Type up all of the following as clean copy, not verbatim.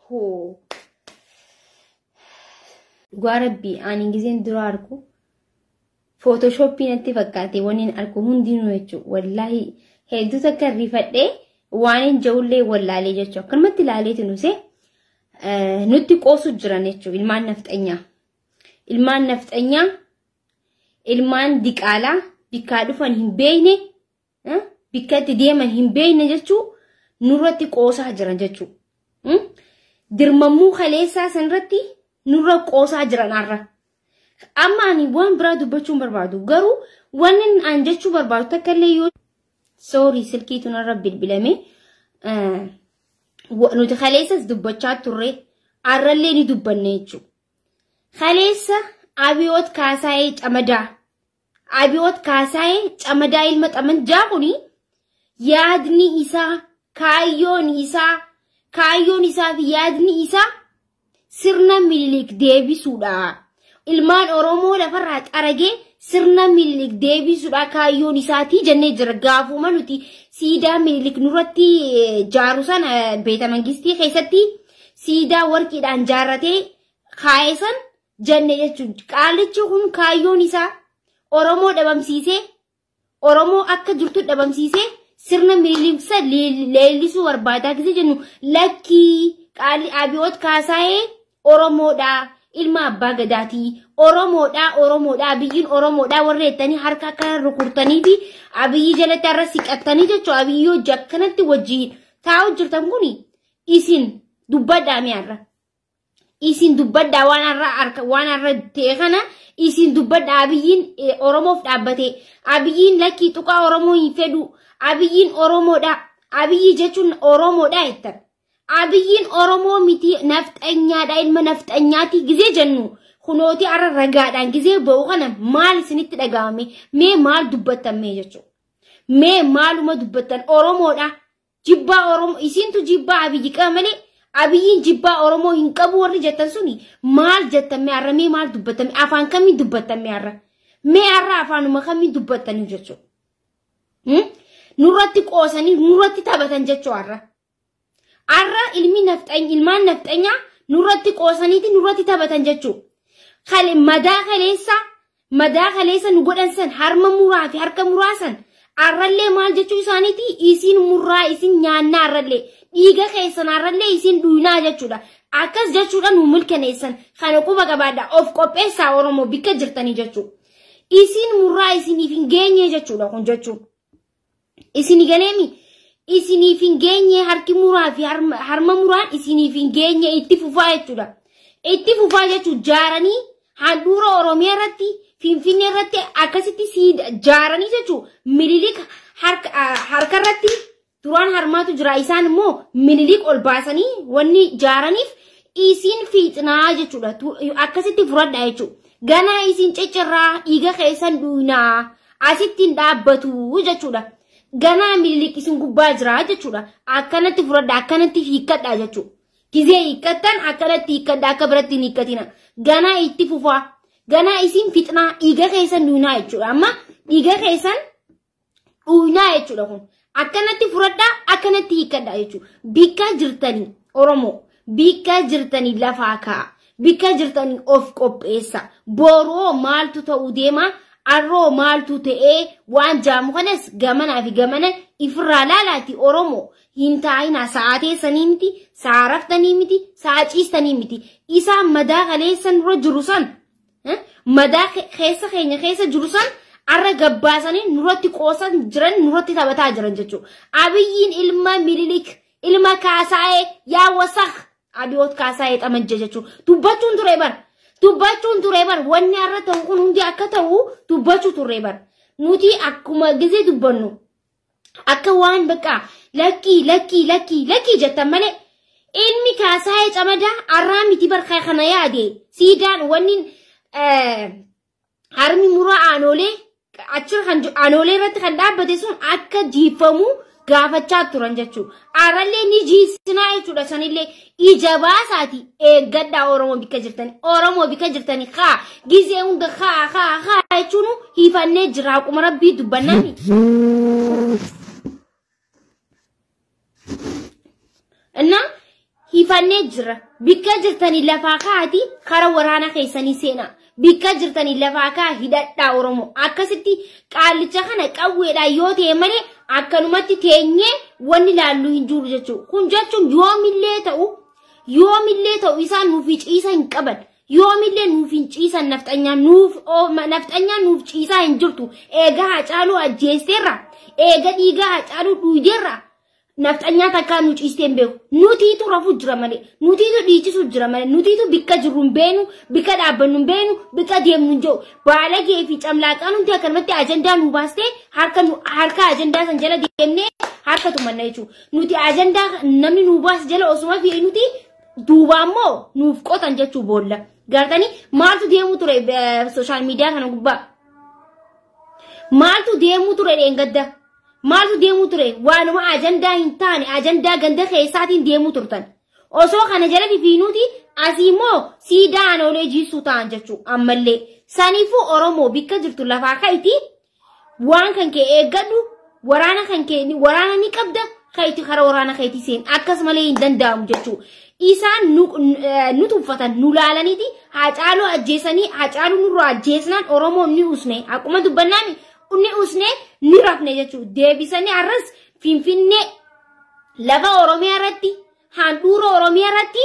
Hoo. Dhugaa rabbii ani gizeen dura argu footoshoppii natti fakkaate wanni argu hundinuu jechuudha. Wallaahi hedduu takka rifadhee waan hin ja'ullee wallaalee jechuudha. Akkanumatti ilaaleeti nuse nutti qoosu jiran jechuudha ilmaan nafxanyaa. Ilmaan nafxanyaa ilmaan diqaalaa bikkaa dhufan hin beekne bikka itti deeman hin beekne jechuudha nurratti qoosaa jiran jechuudha. Dirmammuu kaleessaa sanarratti nurra qoosaa jiran har'a. Amma ani waan biraa dubbachuu hin barbaadu. Garuu wanni an jechuu barbaadu takka illee yoo soorii silkiitu narra bilbilame nuti kaleessas dubbachaa turre har'allee ni dubbanne jechuudha. Kaleessa Abiyoot Kaasaayee Camadaa. Abiyoot Kaasaayee Camadaa ilma xamanjaa kuni yaadni isaa kaayyoon isaa kaayyoon isaa fi yaadni isaa sirna Minilik deebisuudha. Ilmaan Oromoo lafarraa xaragee sirna Minilik deebisuudha kaayyoon isaatii jennee jira. Gaafuma nuti siidaa Minilik nurratti jaaru sana beeta mangistii keessatti siidaa warqiidhaan jaarratee kaa'e san jenne jechuudha. Qaalichi kun kaayyoon isaa Oromoo dhabamsiisee Oromoo akka jirtu dhabamsiisee sirna Minilik san leellisuu barbaadaa gise jennu lakkii qaalli Abiyoot Kaasaayee Oromoodha. Ilma abbaa gadaatii. Oromoodha. Oromoodha. Abiyyiin Oromoodha. Warra jettanii harka akkana rukurtanii fi Abiyyi jalatti har'a siqattanii jechuudha. Abiyyi hojii akkanatti wajjin taa'u jirtan kuni isin dubbadhaa mi'arra. Har'a. Isin dubbadhaa waan har'a harka waan har'a ta'e kana isin dubbadhaa Abiyyiin Oromoof dhaabbate. Abiyyiin lakkii tuqaa Oromoo hin fedhu. Abiyyiin Oromoodha. Abiyyi jechuun Oromoodha jettan. Abiyyiin Oromoo miti nafxanyaadha ilma nafxanyaati gizee jennu kunooti har'a ragaadhaan gizee ba'u kana maal isinitti dhaga'ame mee maal dubbattan mee jechuudha. Mee maaluma dubbattan Oromoodha. Jibbaa Oromoo isintu jibbaa Abiyyi qaba malee Abiyyiin jibbaa Oromoo hin qabu warri jettan suni maal jettan mee har'a mee maal dubbattan afaan kamiin dubbattan mee har'a mee har'a afaanuma kamiin dubbattanii jechuudha. Nurratti qoosanii nurratti taphatan jechuudha har'a. Har'a ilmi nafxany ilmaan nafxanyaa nurratti qoosaniiti nurratti taphatan jechuudha. Kale madaa kaleessa madaa kaleessa nu godhan san harma muraa fi harka muraa san har'allee maal jechuu isaaniiti isin murraa isin nyaannaa har'allee dhiiga keessan har'allee isin dhuynaa jechuudha. Akkas jechuudha nu milkaneessan kana quba qabaadha of qopheessaa Oromoo bikka jirtanii jechuudha. Isin murraa isiniif hin geenye jechuudha kun jechuudha. Isin galeemi isiniif hin geenye harki muraa fi harma muraan isiniif hin geenye itti fufaa jechuudha. Itti fufaa jechuun jaaranii handhuura Oromiyaa irratti Finfinnee irratti akkasitti jaaranii jechuun Minilik harka irratti duraan harmaatu jira isaan immoo Minilik ol baasanii wanni jaaraniif isin fiixnaa jechuudha. Akkasitti furadhaa jechuudha. Ganaa isin ciccirraa dhiiga keessan dhuynaa asitti hin dhaabbatu jechuudha. Ganaa Minilik isin gubbaa jira jechuudha. Akkanatti furadhaa akkanatti hiikkadhaa jechuudha. Gizee hiikkattan akkanatti hiikkadhaa akka biratti hin hiikkatina. Ganaa itti fufaa. Ganaa isin fixnaa dhiiga keessan dhuynaa jechuudha. Amma dhiiga keessan dhuynaa jechuudha kun. Akkanatti furadhaa akkanatti hiikkadhaa jechuudha. Bikka jirtanii Oromoo bikka jirtanii lafaa kaa'a. Bikka jirtanii of qopheessa. Boroo maaltu ta'uu deema? Arroo maaltu ta'ee waan jaamu kanas gamanaa fi gamana ifirraa laalaati Oromoo hin taa'inaa sa'aa teessanii miti, sa'a raftanii miti, sa'a ciistanii miti. Isaan madaa kaleessan dura jiru san madaa keessa keenya keessa jiru san arra gabbaasanii nurratti qoosan jiran nurratti taphataa jiran jechuudha. Abiyyiin ilma Minilik ilma Kaasaayee yaa wasaq Abiyoot Kaasaayee xamajje jechuudha. Dubbachuun ture bara. Dubbachuun ture bara. Wanni har'a ta'u kun hundi akka ta'u dubbachuu turre bara. Nuti akkuma gizee dubbannu akka waan bakka lakkii lakkii lakkii lakkii jettan malee ilmi Kaasaayee Camadaa har'aa miti barkaa kana yaade siidaan wanni harmi muraa aanoolee achirra kan aanoolee irratti kan dhaabbate sun akka jiifamu gaafachaa turan jechuudha. Har'allee ni jiisinaa jechuudha sanillee ija baasaati eeggadhaa Oromoo bikka jirtanii Oromoo bikka jirtanii haa gizee hunda haa haa haa jechuun hiifannee jira akkuma rabbii dubbannaani. Innaa Hifannee jira. Bikka jirtanii lafaa kaati kara waraana keessanii seenaa. Bikka jirtanii lafaa kaa hidhadhaa Oromoo. Akkasitti qaalicha kana qawweedhaan yoo ta'e malee akkanumatti teenyee wanni laallu hin jiru jechuudha. Kun jechuun yoomillee ta'u isaan nuuf ciisa hin qaban. Yoomillee nuuf hin ciisan nafxanyaan nuuf ciisaa hin jirtu. Eega Haacaaluu ajjeesteerra. Eega dhiigaa Haacaaluu dhuideerra. Nafxanyaa takkaa nu ciistee hin beeku. Nutiitu rafuu jira malee. Nutiitu dhiichisuu jira malee. Nutiitu bikka jirru hin beenu, bikka dhaabbannu hin beenu, bikka deemnu hin jiru. Baalagee fi camlaaqaan hundi akkanumatti ajandaa nu baastee harka ajandaa san jala deemnee harka tumanna jechuudha. Nuti ajandaa namni nu baas jala osuma fi nuti duuba immoo nuuf qotan jechuu boolla. Gartanii maaltu deemuu ture sooshaal miidiyaa kana gubbaa? Maaltu deemuu ture dheengadda? Maaltu deemuu ture? Waanuma ajandaa hin taane ajandaa ganda keessaatiin deemuu turtan. Osoo kana jala fiinuuti asii immoo siidaa aanoolee jiisuu ta'an jechuudha ammallee. Saniifuu Oromoo bikka jirtu lafaa ka'iti waan kan kee eeggadhu waraana kan kee waraana ni qabda ka'iti kara waraana ka'iti seen akkasumallee hin danda'amu jechuudha. Isaan nu tuffatan nu laalaniiti Haacaaluu ajjeesanii Haacaaluu nurraa ajjeesnaan Oromoon ni usne akkuma dubbannaan ni usne ni rafne jechuudha. Deebisanii har'as Finfinnee lafa Oromiyaa irratti handhuura Oromiyaa irratti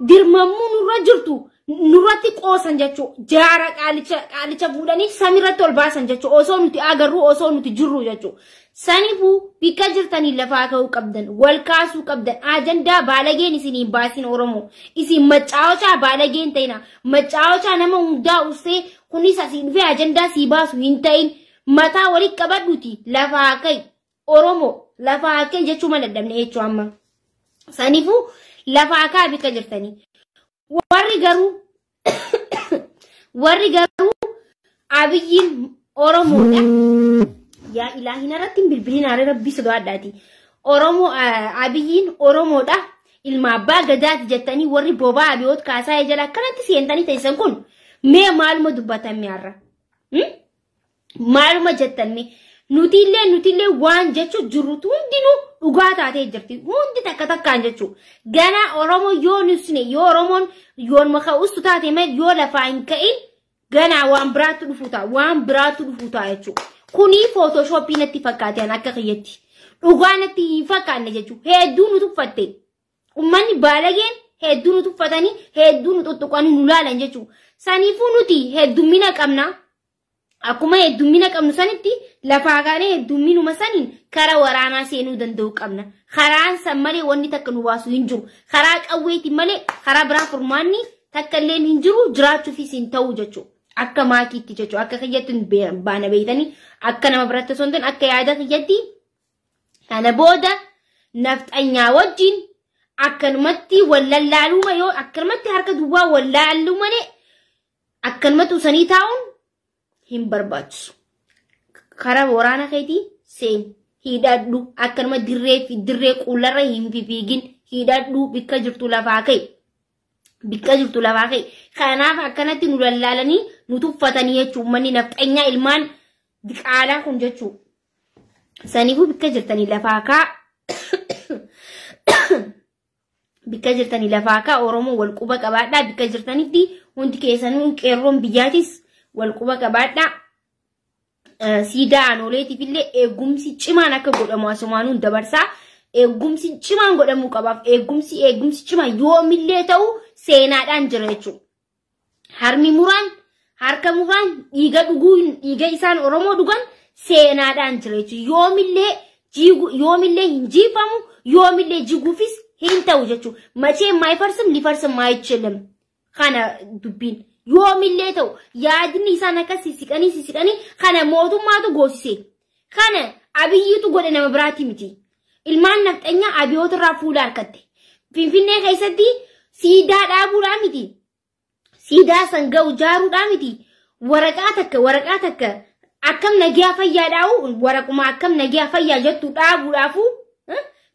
dirmammuu nurra jirtu nurratti qoosan jechuudha. Jaara qaalicha fuudhanii samiirratti ol baasan jechuudha. Osoo nuti agarru osoo nuti jirru jechuudha. Saniifuu bikka jirtanii lafaa ka'uu qabdan, wal kaasuu qabdan, ajandaa baalageen isin hin baasin Oromoo. Isin macaawachaa baalageen ta'ina. Macaawachaa nama hundaa usee kunis asiin dhufee ajandaa sii baasu hin ta'in. Mataa walitti qabadhuuti lafaa ka'i. Oromoo lafaa ka'i jechuu mala dadhabne jechuu amma. Saniifuu lafaa ka'a bikka jirtanii. Warri garuu Abiyyiin Oromoodha. Yaa ilaahi narratti hin bilbilin aaree rabbii sodaadhaati. Oromoo Abiyyiin Oromoodha. Ilma abbaa gadaati jettanii warri bobaa abiyoot kaasaa jala akkanatti seentanii teessan kun mee maaluma dubbatame har'a? Maaluma jettanne nutillee waan jechuu jirrutu hundinuu dhugaa taatee jirti. Hundi takka takkaan jechuu. Ganaa Oromoo yoo nusne yoo Oromoon yoon maka ustu taate malee yoo lafaa hin ka'in ganaa waan biraatti dhufuu ta'a. Waan biraatti dhufuu ta'a jechuudha. Kuni footooshooppii natti fakkaate akka kiyyatti. Dhugaa natti hin fakkaanne jechuudha. Hedduu nu tuffatte. Uummanni baalageen hedduu nu tuffatanii hedduu nu tuttuqanii nu laalan jechuudha. Saniifuu nuti heddummina qabna. Akkuma heddummina qabnu sanitti lafaa kaanee heddumminuma saniin karaa waraanaa seenuu danda'u qabna. Karaan san malee wanni takka nu baasu hin jiru. Karaa qawweetiin malee karaa biraa furmaanni takka illee hin jiru jiraachuufis hin ta'u jechuudha. Akka maakiitti jechuudha. Akka kiyyatti baana beeytanii akka nama biratti osoo hin ta'in akka yaada kiyyatti kana booda nafxanyaa wajjin akkanumatti wallallaaluu yoo akkanumatti harka duwwaa wallaaluu malee akkanumatti usanii taa'uun hin barbaachisu. Karaa waraana keetii seen hidhadhu akkanuma dirree quullarra hin fiigin hidhadhu bikka jirtu lafaa ka'i. Bikka jirtu lafaa ka'i. Kanaaf akkanatti nu lallaalanii nu tuffatanii jechuudha. Uummanni nafxanyaa ilmaan diqaalaa kun jechuudha. Saniifuu bikka jirtanii lafaa ka'a. Bikka jirtanii lafaa ka'a Oromoo wal quba qabaadhaa. Bikka jirtanitti hundi keessanuu qeerroon biyyaatis wal quba qabaadhaa. Siidaa aanooleetiif illee eegumsi cimaan akka godhamu asumaanuun dabarsaa. Eegumsi cimaan godhamuu qabaaf eegumsi cimaan yoomillee ta'u seenaadhaan jira jechuudha. Harmi muraan harka muraan dhiiga dhuguu dhiiga isaan Oromoo dhugan seenaadhaan jira jechuudha. Yoomillee hin jiifamu yoomillee jiguufis hin ta'u jechuudha. Machee maayfarsam lifarsam maayichelem kana dubbiin. Yoomillee ta'u yaadni isaan akka sissiqanii kana mootummaatu goosise. Kana Abiyyiitu godhe nama biraati miti. Ilmaan nafxanyaa abiyoota irraa fuula harkatte. Finfinnee keessatti siidaa dhaabuudhaa miti. Siidaa san ga'u ijaaruudhaa miti. Waraqaa takka akkam nagiyaa fayyaa dhaa'u waraquma akkam nagiyaa fayyaa jettu dhaabuudhaafu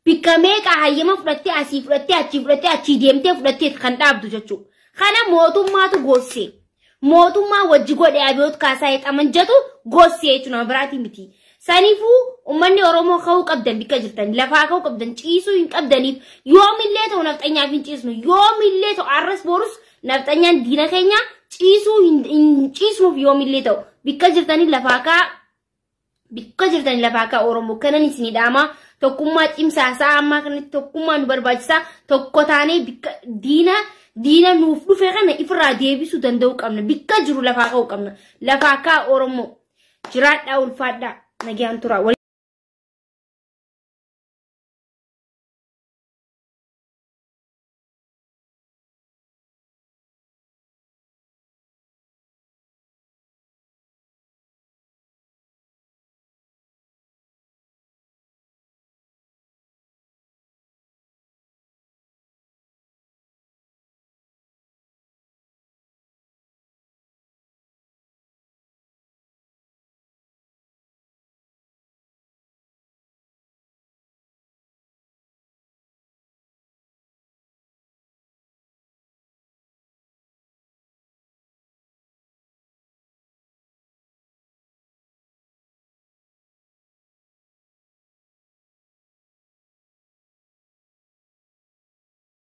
bikka meeqa hayyama fudhattee asii fudhattee achii fudhattee achii deemtee fudhattee kan dhaabdu jechuudha. Kana mootummaatu goosise. Mootummaa wajji godhe abiyoot kaasaa hixaman jedhu goosise jechuudha nama biraati miti. Saniifuu uummanni Oromoo ka'uu qabdan bikka jirtan lafaa ka'uu qabdan ciisuu hin qabdaniif yoomillee ta'u nafxanyaaf hin ciisnu yoomillee ta'u arras borus nafxanyaan diina keenya ciisuu hin ciisnuuf yoomillee ta'u bikka jirtanii lafaa ka'aa bikka jirtanii lafaa ka'aa Oromoo kanan isinii dhaamaa tokkummaa cimsaa sa'a ammaa kanatti tokkummaa nu barbaachisaa tokko taanee bikka diina nuuf dhufe kana ifirraa deebisuu danda'uu qabna bikka jiru lafaa ka'uu qabna lafaa ka'aa Oromoo jiraadhaa ulfaadhaa nagaan turaa.